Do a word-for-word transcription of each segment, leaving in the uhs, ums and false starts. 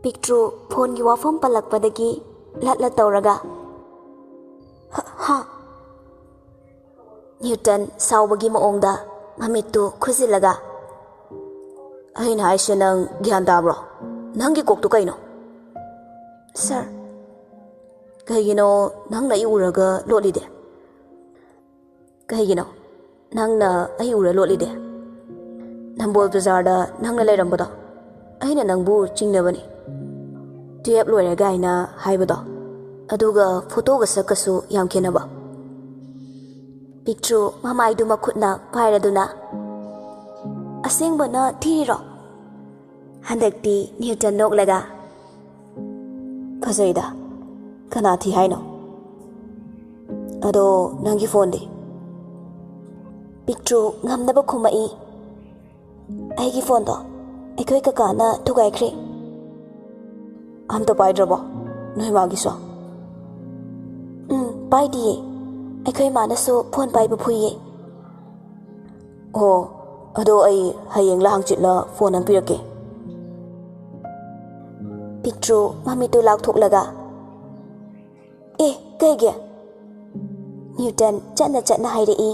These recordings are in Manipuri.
ꯄꯤꯛꯇ꯭ꯔꯨ ꯐꯣꯟꯒꯤ ꯋꯥꯐꯝ ꯄꯜꯂꯛꯄꯗꯒꯤ ꯂꯠ ꯂꯠ ꯇꯧꯔꯒ, "ꯍ-, ꯍꯥ?" ꯅ꯭ꯌꯨꯇꯟ ꯁꯥꯎꯕꯒꯤ ꯃꯑꯣꯡꯗ ꯃꯃꯤꯠꯇꯨ ꯈꯨꯖꯤꯜꯂꯒ, "ꯑꯩꯅ ꯍꯥꯏꯁꯦ ꯅꯪ ꯒ꯭ꯌꯥꯟ ꯇꯥꯕ꯭ꯔꯣ? ꯅꯪꯒꯤ ꯀꯣꯛꯇꯨ ꯀꯩꯅꯣ?" "ꯁꯥꯔ?" "ꯀꯩꯒꯤꯅꯣ ꯅꯪꯅ ꯑꯩ ꯎꯔꯒ ꯂꯣꯠꯂꯤꯗꯤ?" "ꯀꯩꯒꯤꯅꯣ ꯅꯪꯅ ꯑꯩ ꯎꯔ ꯂꯣꯠꯂꯤꯗꯤ?" "ꯅꯝꯕꯣꯜ ꯕꯖꯥꯔꯗ ꯅꯪꯅ ꯂꯩꯔꯝꯕꯗꯣ, ꯑꯩꯅ ꯅꯪꯕꯨ ꯆꯤꯡꯅꯕꯅꯤ꯫ ꯇꯨꯌꯦꯞ ꯂꯣꯏꯔꯦ ꯀꯥꯏꯅ ꯍꯥꯏꯕꯗꯣ, ꯑꯗꯨꯒ ꯐꯣꯇꯣꯒ ꯁꯛꯀꯁꯨ ꯌꯥꯝ ꯈꯦꯠꯅꯕ꯫" ꯄꯤꯛꯇ꯭ꯔꯨ ꯃꯃꯥꯏꯗꯨ ꯃꯈꯨꯠꯅ ꯄꯥꯏꯔꯗꯨꯅ, "ꯑꯁꯦꯡꯕꯅ ꯊꯤꯔꯤꯔꯣ?" ꯍꯟꯗꯛꯇꯤ ꯅ꯭ꯌꯨꯇꯟ ꯅꯣꯛꯂꯒ, "ꯐꯖꯩꯗ, ꯀꯅꯥ ꯊꯤ ꯍꯥꯏꯅꯣ? ꯑꯗꯣ ꯅꯪꯒꯤ ꯐꯣꯟꯗꯤ?" ꯄꯤꯛꯇ꯭ꯔꯨ ꯉꯝꯅꯕ ꯈꯨꯝꯃꯛꯏ, "ꯑꯩꯒꯤ ꯐꯣꯟꯗꯣ ꯑꯩꯈꯣꯏ ꯀꯀꯥꯅ ꯊꯨꯒꯥꯏꯈ꯭ꯔꯦ꯫" "ꯑꯝꯇ ꯄꯥꯏꯗ꯭ꯔꯕꯣ ꯅꯣꯏ ꯃꯥꯒꯤꯁꯨ?" "ꯎꯝ, ꯄꯥꯏꯗꯤꯌꯦ꯫ ꯑꯩꯈꯣꯏ ꯃꯥꯅꯁꯨ ꯐꯣꯟ ꯄꯥꯏꯕ ꯐꯨꯏꯌꯦ꯫" "ꯑꯣ, ꯑꯗꯣ ꯑꯩ ꯍꯌꯦꯡꯂ ꯍꯪꯆꯤꯠꯂ ꯐꯣꯟ ꯑꯃ ꯄꯤꯔꯛꯀꯦ꯫" ꯄꯤꯛꯇ꯭ꯔꯨ ꯃꯃꯤꯠꯇꯨ ꯂꯥꯎꯊꯣꯛꯂꯒ, "ꯑꯦ, ꯀꯩꯒꯤ?" ꯅ꯭ꯌꯨꯇꯟ ꯆꯠꯅ ꯆꯠꯅ ꯍꯥꯏꯔꯛꯏ꯫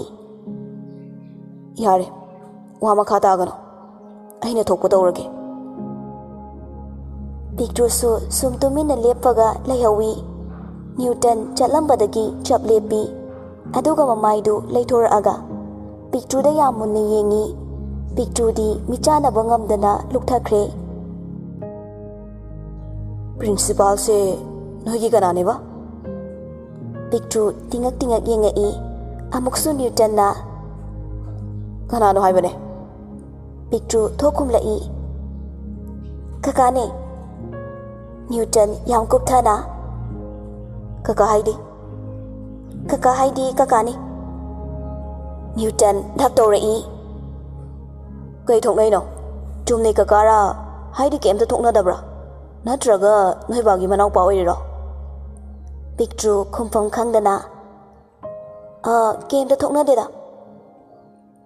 "ꯌꯥꯔꯦ, ꯋꯥ ꯃꯈꯥ ꯇꯥꯒꯅꯨ꯫ ꯑꯩꯅ ꯊꯣꯛꯄ ꯇꯧꯔꯒꯦ꯫" ꯄꯤꯛꯇ꯭ꯔꯨꯁꯨ ꯁꯨꯝ ꯇꯨꯃꯤꯟꯅ ꯂꯦꯞꯄꯒ ꯂꯩꯍꯧꯏ꯫ ꯅ꯭ꯌꯨꯇꯟ ꯆꯠꯂꯝꯕꯗꯒꯤ ꯆꯞ ꯂꯦꯞꯄꯤ꯫ ꯑꯗꯨꯒ ꯃꯃꯥꯏꯗꯨ ꯂꯩꯊꯣꯔꯛꯑꯒ ꯄꯤꯛꯇ꯭ꯔꯨꯗ ꯌꯥꯝ ꯃꯨꯟꯅ ꯌꯦꯡꯉꯤ꯫ ꯄꯤꯛꯇ꯭ꯔꯨꯗꯤ ꯃꯤꯠꯆꯥꯟꯅꯕ ꯉꯝꯗꯅ ꯂꯨꯛꯊꯈ꯭ꯔꯦ꯫ "ꯄ꯭ꯔꯤꯟꯁꯤꯄꯥꯜꯁꯦ ꯅꯣꯏꯒꯤ ꯀꯅꯥꯅꯦꯕ?" ꯄꯤꯛꯇ꯭ꯔꯨ ꯇꯤꯉꯛ ꯇꯤꯉꯛ ꯌꯦꯡꯉꯛꯏ꯫ ꯑꯃꯨꯛꯁꯨ ꯅ꯭ꯌꯨꯇꯟꯅ, "ꯀꯅꯥꯅꯣ ꯍꯥꯏꯕꯅꯦ?" ꯄꯤꯛꯇ꯭ꯔꯨ ꯊꯣꯛ ꯈꯨꯝꯂꯛꯏ꯫ "ꯀꯀꯥꯅꯦ꯫" ꯅ꯭ꯌꯨꯇꯟ ꯌꯥꯝ ꯀꯨꯞꯊꯅ, "ꯀꯀꯥ ꯍꯥꯏꯗꯤ?" "ꯀꯀꯥ ꯍꯥꯏꯗꯤ ꯀꯀꯥꯅꯦ꯫" ꯅ꯭ꯌꯨꯇꯟ ꯙꯞ ꯇꯧꯔꯛꯏ꯫ "ꯀꯩ ꯊꯣꯛꯅꯩꯅꯣ? ꯆꯨꯝꯅꯩ ꯀꯀꯥꯔꯥ? ꯍꯥꯏꯗꯤ ꯀꯩꯝꯇ ꯊꯣꯛꯅꯗꯕ꯭ꯔꯥ? ꯅꯠꯇ꯭ꯔꯒ ꯅꯣꯏ ꯕꯥꯒꯤ ꯃꯅꯥꯎꯄꯥ ꯑꯣꯏꯔꯤꯔꯣ?" ꯄꯤꯛꯇ꯭ꯔꯨ ꯈꯨꯝꯐꯝ ꯈꯪꯗꯅ, "ꯑ, ꯀꯩꯝꯇ ꯊꯣꯛꯅꯗꯦꯗ꯫"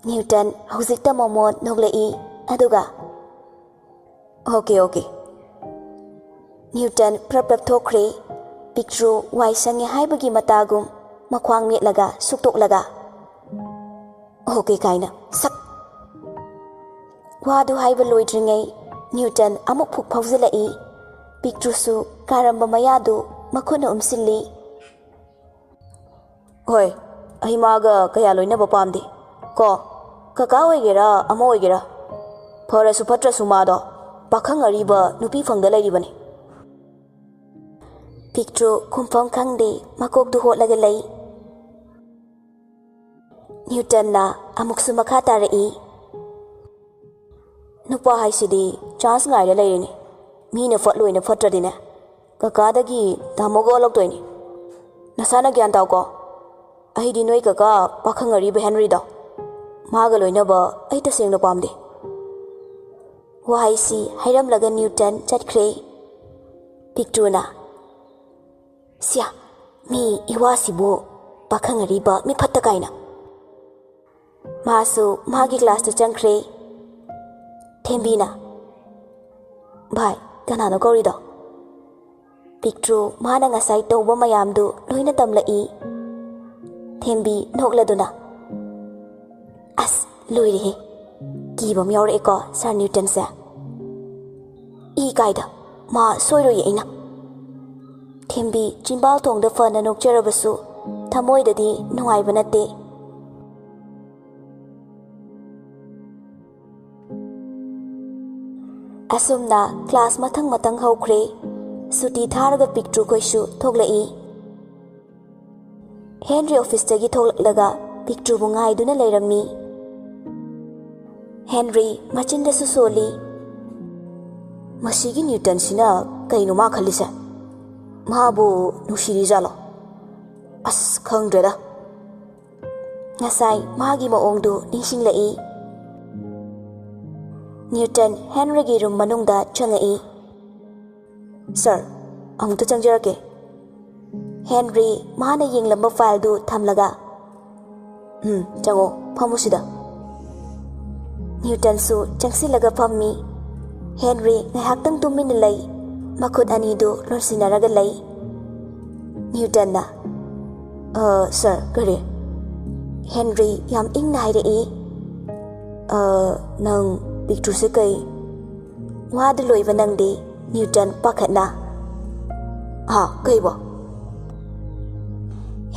ꯅ꯭ꯌꯨꯇꯟ ꯍꯧꯖꯤꯛꯇ ꯃꯣꯃꯣꯟ ꯅꯣꯛꯂꯛꯏ꯫ ꯑꯗꯨꯒ, "ꯑꯣꯀꯦ, ꯑꯣꯀꯦ꯫ ꯅ꯭ꯌꯨꯇꯟ ꯄ꯭ꯔꯞ ꯄ꯭ꯔꯞ ꯊꯣꯛꯈ꯭ꯔꯦ꯫ ꯄꯤꯛꯇ꯭ꯔꯨ ꯋꯥꯏ ꯁꯪꯉꯦ ꯍꯥꯏꯕꯒꯤ ꯃꯇꯥꯒꯨꯝ ꯃꯈ꯭ꯋꯥꯡ ꯃꯦꯠꯂꯒ ꯁꯨꯛꯇꯣꯛꯂꯒ, "ꯑꯣꯀꯦ" ꯀꯥꯏꯅ ꯁꯛ꯫ ꯋꯥꯗꯨ ꯍꯥꯏꯕ ꯂꯣꯏꯗ꯭ꯔꯤꯉꯩ ꯅ꯭ꯌꯨꯇꯟ ꯑꯃꯨꯛ ꯐꯨꯛ ꯐꯥꯎꯖꯤꯜꯂꯛꯏ꯫ ꯄꯤꯛꯇ꯭ꯔꯨꯁꯨ ꯀꯥꯔꯝꯕ ꯃꯌꯥꯗꯨ ꯃꯈꯨꯠꯅ ꯎꯝꯁꯤꯜꯂꯤ꯫ "ꯍꯣꯏ, ꯑꯩ ꯃꯥꯒ ꯀꯌꯥ ꯂꯣꯏꯅꯕ ꯄꯥꯝꯗꯦ꯫ ꯀꯣ, ꯀꯀꯥ ꯑꯣꯏꯒꯦꯔꯥ ꯑꯃ ꯑꯣꯏꯒꯦꯔꯥ, ꯐꯔꯁꯨ ꯐꯠꯇ꯭ꯔꯁꯨ ꯃꯥꯗꯣ ꯄꯥꯈꯪ ꯑꯔꯤꯕ ꯅꯨꯄꯤ ꯐꯪꯗ ꯂꯩꯔꯤꯕꯅꯤ꯫" ꯄꯤꯛꯇ꯭ꯔꯨ ꯈꯨꯝꯐꯝ ꯈꯪꯗꯦ, ꯃꯀꯣꯛꯇꯨ ꯍꯣꯠꯂꯒ ꯂꯩ꯫ ꯅ꯭ꯌꯨꯇꯟꯅ ꯑꯃꯨꯛꯁꯨ ꯃꯈꯥ ꯇꯥꯔꯛꯏ, "ꯅꯨꯄꯥ ꯍꯥꯏꯁꯤꯗꯤ ꯆꯥꯟꯁ ꯉꯥꯏꯔ ꯂꯩꯔꯤꯅꯤ꯫ ꯃꯤꯅ ꯐꯠꯂꯣꯏꯅ ꯐꯠꯇ꯭ꯔꯗꯤꯅꯦ, ꯀꯀꯥꯗꯒꯤ ꯇꯥꯃꯣꯒ ꯑꯣꯜꯂꯛꯇꯣꯏꯅꯤ꯫ ꯅꯁꯥꯅ ꯒ꯭ꯌꯥꯟ ꯇꯥꯎꯀꯣ꯫ ꯑꯩꯗꯤ ꯅꯣꯏ ꯀꯀꯥ ꯄꯥꯈꯪ ꯑꯔꯤꯕ ꯍꯦꯟꯔꯤꯗꯣ, ꯃꯥꯒ ꯂꯣꯏꯅꯕ ꯑꯩ ꯇꯁꯦꯡꯅ ꯄꯥꯝꯗꯦ꯫" ꯋꯥꯍꯩꯁꯤ ꯍꯥꯏꯔꯝꯂꯒ ꯅ꯭ꯌꯨꯇꯟ ꯆꯠꯈ꯭ꯔꯦ꯫ ꯄꯤꯛꯇ꯭ꯔꯨꯅ, "ꯁꯤꯌꯥ, ꯃꯤ ꯏꯋꯥꯁꯤꯕꯨ ꯄꯥꯈꯪ ꯑꯔꯤꯕ ꯃꯤꯐꯠꯇ ꯀꯥꯏꯅ꯫" ꯃꯥꯁꯨ ꯃꯥꯒꯤ ꯀ꯭ꯂꯥꯁꯇ ꯆꯪꯈ꯭ꯔꯦ꯫ ꯊꯦꯝꯕꯤꯅ, "ꯚꯥꯏ, ꯀꯅꯥꯅꯣ ꯀꯧꯔꯤꯗꯣ?" ꯄꯤꯛꯇ꯭ꯔꯨ ꯃꯥꯅ ꯉꯁꯥꯏ ꯇꯧꯕ ꯃꯌꯥꯝꯗꯨ ꯂꯣꯏꯅ ꯇꯝꯂꯛꯏ꯫ ꯊꯦꯝꯕꯤ ꯅꯣꯛꯂꯗꯨꯅ, "ꯑꯁ, ꯂꯣꯏꯔꯦꯍꯦ꯫ ꯀꯤꯕ ꯑꯃ ꯌꯥꯎꯔꯛꯑꯦꯀꯣ ꯁꯥꯔ ꯅ꯭ꯌꯨꯇꯟꯁꯦ꯫ ꯏ ꯀꯥꯏꯗ, ꯃꯥ ꯁꯣꯏꯔꯣꯏꯌꯦ ꯑꯩꯅ꯫" ꯊꯦꯝꯕꯤ ꯆꯤꯝꯕꯥꯜ ꯊꯣꯡꯗ ꯐꯅ ꯅꯣꯛꯆꯔꯕꯁꯨ ꯊꯃꯣꯏꯗꯗꯤ ꯅꯨꯡꯉꯥꯏꯕ ꯅꯠꯇꯦ꯫ ꯑꯁꯨꯝꯅ ꯀ꯭ꯂꯥꯁ ꯃꯊꯪ ꯃꯊꯪ ꯍꯧꯈ꯭ꯔꯦ꯫ ꯁꯨꯇꯤ ꯊꯥꯔꯒ ꯄꯤꯛꯇ꯭ꯔꯨꯈꯣꯏꯁꯨ ꯊꯣꯛꯂꯛꯏ꯫ ꯍꯦꯟꯔꯤ ꯑꯣꯐꯤꯁꯇꯒꯤ ꯊꯣꯛꯂꯛꯂꯒ ꯄꯤꯛꯇ꯭ꯔꯨꯕꯨ ꯉꯥꯏꯗꯨꯅ ꯂꯩꯔꯝꯃꯤ꯫ ꯍꯦꯟꯔꯤ ꯃꯆꯤꯟꯗꯁꯨ ꯁꯣꯜꯂꯤ꯫ "ꯃꯁꯤꯒꯤ ꯅ꯭ꯌꯨꯇꯟꯁꯤꯅ ꯀꯩꯅꯣ ꯃꯥ ꯈꯜꯂꯤꯁꯦ? ꯃꯥꯕꯨ ꯅꯨꯡꯁꯤꯔꯤꯖꯥꯠꯂꯣ? ꯑꯁ, ꯈꯪꯗ꯭ꯔꯦꯗ꯫" ꯉꯁꯥꯏ ꯃꯥꯒꯤ ꯃꯑꯣꯡꯗꯨ ꯅꯤꯡꯁꯤꯡꯂꯛꯏ꯫ ꯅ꯭ꯌꯨꯇꯟ ꯍꯦꯟꯔꯤꯒꯤ ꯔꯨꯝ ꯃꯅꯨꯡꯗ ꯆꯪꯉꯛꯏ꯫ "ꯁꯥꯔ, ꯑꯃꯨꯛꯇ ꯆꯪꯖꯔꯛꯀꯦ꯫" ꯍꯦꯟꯔꯤ ꯃꯥꯅ ꯌꯦꯡꯂꯝꯕ ꯐꯥꯏꯜꯗꯨ ꯊꯝꯂꯒ, "ꯎꯝ, ꯆꯪꯉꯣ, ꯐꯝꯃꯨ ꯁꯤꯗ꯫" ꯅ꯭ꯌꯨꯇꯟꯁꯨ ꯆꯪꯁꯤꯜꯂꯒ ꯐꯝꯃꯤ꯫ ꯍꯦꯟꯔꯤ ꯉꯥꯏꯍꯥꯛꯇꯪ ꯇꯨꯃꯤꯟꯅ ꯂꯩ꯫ ꯃꯈꯨꯠ ꯑꯅꯤꯗꯨ ꯂꯣꯟꯁꯤꯟꯅꯔꯒ ꯂꯩ꯫ ꯅ꯭ꯌꯨꯇꯟꯅ, "ꯑ, ꯁꯥꯔ, ꯀꯔꯤ?" ꯍꯦꯟꯔꯤ ꯌꯥꯝ ꯏꯪꯅ ꯍꯥꯏꯔꯛꯏ, "ꯑ, ꯅꯪ ꯄꯤꯛꯇ꯭ꯔꯨꯁꯦ ꯀꯩ?" ꯋꯥꯗꯨ ꯂꯣꯏꯕ ꯅꯪꯗꯦ ꯅ꯭ꯌꯨꯇꯟ ꯄꯥꯈꯠꯅ꯫ "ꯍꯥ, ꯀꯩꯕꯣ?"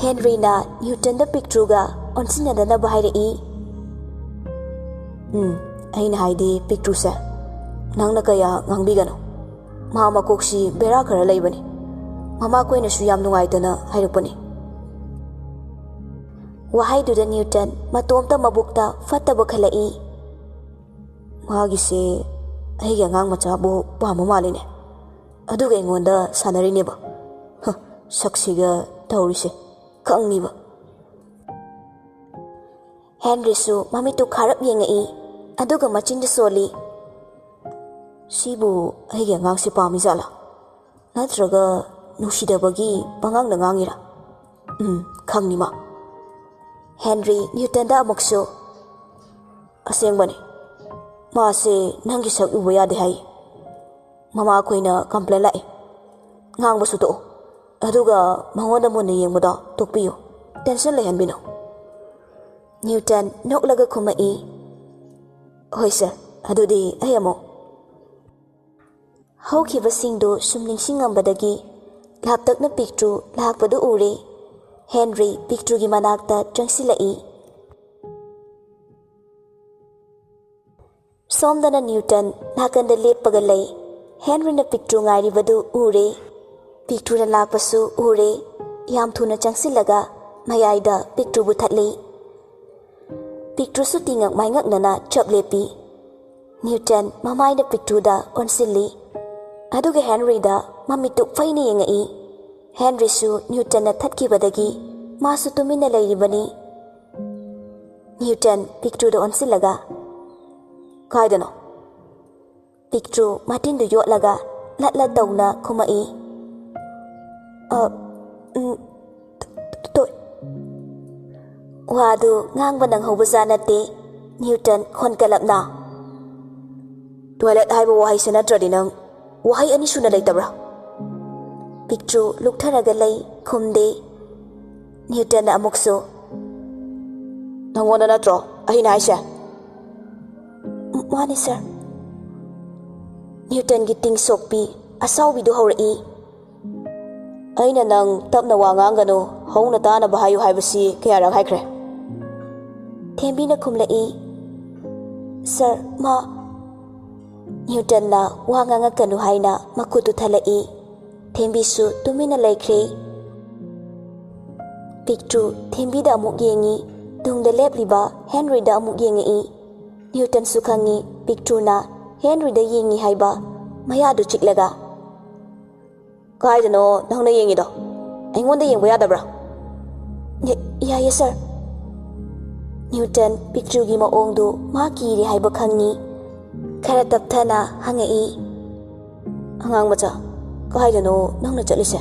ꯍꯦꯟꯔꯤꯅ ꯅ꯭ꯌꯨꯇꯟꯗ ꯄꯤꯛꯇ꯭ꯔꯨꯒ ꯑꯣꯟꯁꯤꯟꯅꯗꯅꯕ ꯍꯥꯏꯔꯛꯏ꯫ "ꯎꯝ, ꯑꯩꯅ ꯍꯥꯏꯗꯤ ꯄꯤꯛꯇ꯭ꯔꯨꯁꯦ ꯅꯪꯅ ꯀꯌꯥ ꯉꯥꯡꯕꯤꯒꯅꯨ꯫ ꯃꯥ ꯃꯀꯣꯛꯁꯤ ꯕꯦꯔꯥ ꯈꯔ ꯂꯩꯕꯅꯤ꯫ ꯃꯃꯥꯈꯣꯏꯅꯁꯨ ꯌꯥꯝ ꯅꯨꯡꯉꯥꯏꯇꯅ ꯍꯥꯏꯔꯛꯄꯅꯤ꯫" ꯋꯥꯍꯩꯗꯨꯗ ꯅ꯭ꯌꯨꯇꯟ ꯃꯇꯣꯝꯇ ꯃꯕꯨꯛꯇ ꯐꯠꯇꯕ ꯈꯜꯂꯛꯏ꯫ "ꯃꯥꯒꯤꯁꯦ ꯑꯩꯒꯤ ꯑꯉꯥꯡ ꯃꯆꯥꯕꯨ ꯄꯥꯝꯕ ꯃꯥꯜꯂꯤꯅꯦ꯫ ꯑꯗꯨꯒ ꯑꯩꯉꯣꯟꯗ ꯁꯥꯟꯅꯔꯤꯅꯦꯕ꯫ ꯍ, ꯁꯛꯁꯤꯒ ꯇꯧꯔꯤꯁꯦ ꯈꯪꯅꯤꯕ꯫" ꯍꯦꯟꯔꯤꯁꯨ ꯃꯃꯤꯠꯇꯨ ꯈꯥꯔꯞ ꯌꯦꯡꯉꯛꯏ, ꯑꯗꯨꯒ ꯃꯆꯤꯟꯗꯨ ꯁꯣꯜꯂꯤ꯫ "ꯁꯤꯕꯨ ꯑꯩꯒꯤ ꯑꯉꯥꯡꯁꯤ ꯄꯥꯝꯃꯤꯖꯥꯠꯂꯥ? ꯅꯠꯇ꯭ꯔꯒ ꯅꯨꯡꯁꯤꯗꯕꯒꯤ ꯄꯉꯥꯡꯗ ꯉꯥꯡꯉꯤꯔꯥ? ꯎꯝ, ꯈꯪꯅꯤ ꯃꯥ꯫" ꯍꯦꯟꯔꯤ ꯅ꯭ꯌꯨꯇꯟꯗ ꯑꯃꯨꯛꯁꯨ, "ꯑꯁꯦꯡꯕꯅꯤ, ꯃꯥꯁꯦ ꯅꯪꯒꯤ ꯁꯛ ꯎꯕ ꯌꯥꯗꯦ ꯍꯥꯏ꯫ ꯃꯃꯥꯈꯣꯏꯅ ꯀꯝꯄ꯭ꯂꯦꯟ ꯂꯥꯛꯑꯦ꯫ ꯉꯥꯡꯕꯁꯨ ꯇꯣꯛꯑꯣ꯫ ꯑꯗꯨꯒ ꯃꯉꯣꯟꯗ ꯃꯨꯟꯅ ꯌꯦꯡꯕꯗꯣ ꯇꯣꯛꯄꯤꯌꯨ꯫ ꯇꯦꯟꯁꯟ ꯂꯩꯍꯟꯕꯤꯅꯨ꯫" ꯅ꯭ꯌꯨꯇꯟ ꯅꯣꯛꯂꯒ ꯈꯨꯝꯃꯛꯏ, "ꯍꯣꯏ ꯁꯥꯔ, ꯑꯗꯨꯗꯤ ꯑꯩ ꯑꯃꯨꯛ꯫" ꯍꯧꯈꯤꯕꯁꯤꯡꯗꯨ ꯁꯨꯝ ꯅꯤꯡꯁꯤꯡꯉꯝꯕꯗꯒꯤ ꯂꯥꯞꯇꯛꯅ ꯄꯤꯛꯇ꯭ꯔꯨ ꯂꯥꯛꯄꯗꯨ ꯎꯔꯦ꯫ ꯍꯦꯟꯔꯤ ꯄꯤꯛꯇ꯭ꯔꯨꯒꯤ ꯃꯅꯥꯛꯇ ꯆꯪꯁꯤꯜꯂꯛꯏ꯫ ꯁꯣꯝꯗꯅ ꯅ꯭ꯌꯨꯇꯟ ꯅꯥꯀꯟꯗ ꯂꯦꯞꯄꯒ ꯂꯩ꯫ ꯍꯦꯟꯔꯤꯅ ꯄꯤꯛꯇ꯭ꯔꯨ ꯉꯥꯏꯔꯤꯕꯗꯨ ꯎꯔꯦ꯫ ꯄꯤꯛꯇ꯭ꯔꯨꯅ ꯂꯥꯛꯄꯁꯨ ꯎꯔꯦ꯫ ꯌꯥꯝ ꯊꯨꯅ ꯆꯪꯁꯤꯜꯂꯒ ꯃꯌꯥꯏꯗ ꯄꯤꯛꯇ꯭ꯔꯨꯕꯨ ꯊꯠꯂꯤ꯫ ꯄꯤꯛꯇ꯭ꯔꯨꯁꯨ ꯇꯤꯉꯛ ꯃꯥꯏꯉꯛꯅꯅ ꯆꯞ ꯂꯦꯞꯄꯤ꯫ ꯅ꯭ꯌꯨꯇꯟ ꯃꯃꯥꯏꯅ ꯄꯤꯛꯇ꯭ꯔꯨꯗ ꯑꯣꯟꯁꯤꯜꯂꯤ꯫ ꯑꯗꯨꯒ ꯍꯦꯟꯔꯤꯗ ꯃꯃꯤꯠꯇꯨ ꯐꯩꯅ ꯌꯦꯡꯉꯛꯏ꯫ ꯍꯦꯟꯔꯤꯁꯨ ꯅ꯭ꯌꯨꯇꯟꯅ ꯊꯠꯈꯤꯕꯗꯒꯤ ꯃꯥꯁꯨ ꯇꯨꯃꯤꯟꯅ ꯂꯩꯔꯤꯕꯅꯤ꯫ ꯅ꯭ꯌꯨꯇꯟ ꯄꯤꯛꯇ꯭ꯔꯨꯗ ꯑꯣꯟꯁꯤꯜꯂꯒ, "ꯀꯥꯏꯗꯅꯣ?" ꯄꯤꯛꯇ꯭ꯔꯨ ꯃꯇꯤꯟꯗꯨ ꯌꯣꯠꯂꯒ ꯂꯠ ꯂꯠ ꯇꯧꯅ ꯈꯨꯝꯃꯛꯏ꯫ "ꯑ, ꯎꯝ, ꯇ-, ꯇ-, ꯇꯣꯏ-" ꯋꯥꯗꯨ ꯉꯥꯡꯕ ꯅꯪꯍꯧꯕꯖꯥꯠ ꯅꯠꯇꯦ꯫ ꯅ꯭ꯌꯨꯇꯟ ꯈꯣꯟꯀꯂꯞꯅ, "ꯇꯣꯏꯂꯦꯠ ꯍꯥꯏꯕ ꯋꯥꯍꯩꯁꯦ ꯅꯠꯇ꯭ꯔꯗꯤ ꯅꯪ ꯋꯥꯍꯩ ꯑꯅꯤ ꯁꯨꯅ ꯂꯩꯇꯕ꯭ꯔꯥ? ꯄꯤꯛꯇ꯭ꯔꯨ ꯂꯨꯛꯊꯔꯒ ꯂꯩ, ꯈꯨꯝꯗꯦ꯫ ꯅ꯭ꯌꯨꯇꯟꯅ ꯑꯃꯨꯛꯁꯨ, "ꯅꯪꯉꯣꯟꯗ ꯅꯠꯇ꯭ꯔꯣ ꯑꯩꯅ ꯍꯥꯏꯁꯦ?" "ꯃꯥꯅꯦ, ꯁꯥꯔ꯫" ꯅ꯭ꯌꯨꯇꯟꯒꯤ ꯇꯤꯡ ꯁꯣꯛꯄꯤ ꯑꯁꯥꯎꯕꯤꯗꯨ ꯍꯧꯔꯛꯏ, "ꯑꯩꯅ ꯅꯪ ꯇꯞꯅ ꯋꯥ ꯉꯥꯡꯒꯅꯨ, ꯍꯧꯅ ꯇꯥꯅꯕ ꯍꯥꯏꯌꯨ ꯍꯥꯏꯕꯁꯤ ꯀꯌꯥꯔꯛ ꯍꯥꯏꯈ꯭ꯔꯦ?" ꯊꯦꯝꯕꯤꯅ ꯈꯨꯝꯂꯛꯏ, "ꯁꯥꯔ, ꯃꯥ꯫" ꯅ꯭ꯌꯨꯇꯟꯅ ꯋꯥ ꯉꯥꯡꯉꯛꯀꯅꯨ ꯍꯥꯏꯅ ꯃꯈꯨꯠꯇꯨ ꯊꯜꯂꯛꯏ꯫ ꯊꯦꯝꯕꯤꯁꯨ ꯇꯨꯃꯤꯟꯅ ꯂꯩꯈ꯭ꯔꯦ꯫ ꯄꯤꯛꯇ꯭ꯔꯨ ꯊꯦꯝꯕꯤꯗ ꯑꯃꯨꯛ ꯌꯦꯡꯉꯤ, ꯇꯨꯡꯗ ꯂꯦꯞꯂꯤꯕ ꯍꯦꯟꯔꯤꯗ ꯑꯃꯨꯛ ꯌꯦꯡꯉꯛꯏ꯫ ꯅ꯭ꯌꯨꯇꯟꯁꯨ ꯈꯪꯉꯤ ꯄꯤꯛꯇ꯭ꯔꯨꯅ ꯍꯦꯟꯔꯤꯗ ꯌꯦꯡꯉꯤ ꯍꯥꯏꯕ, ꯃꯌꯥꯗꯨ ꯆꯤꯛꯂꯒ꯫ "ꯀꯥꯏꯗꯅꯣ ꯅꯪꯅ ꯌꯦꯡꯉꯤꯗꯣ? ꯑꯩꯉꯣꯟꯗ ꯌꯦꯡꯕ ꯌꯥꯗꯕ꯭ꯔꯥ?" "ꯌꯥ-, ꯌꯥꯏꯌꯦ, ꯁꯥꯔ꯫" ꯅ꯭ꯌꯨꯇꯟ ꯄꯤꯛꯇ꯭ꯔꯨꯒꯤ ꯃꯑꯣꯡꯗꯨ ꯃꯥ ꯀꯤꯔꯦ ꯍꯥꯏꯕ ꯈꯪꯉꯤ꯫ ꯈꯔ ꯇꯞꯊꯅ ꯍꯪꯉꯛꯏ, "ꯑꯉꯥꯡ ꯃꯆꯥ, ꯀꯥꯏꯗꯅꯣ ꯅꯪꯅ ꯆꯠꯂꯤꯁꯦ?"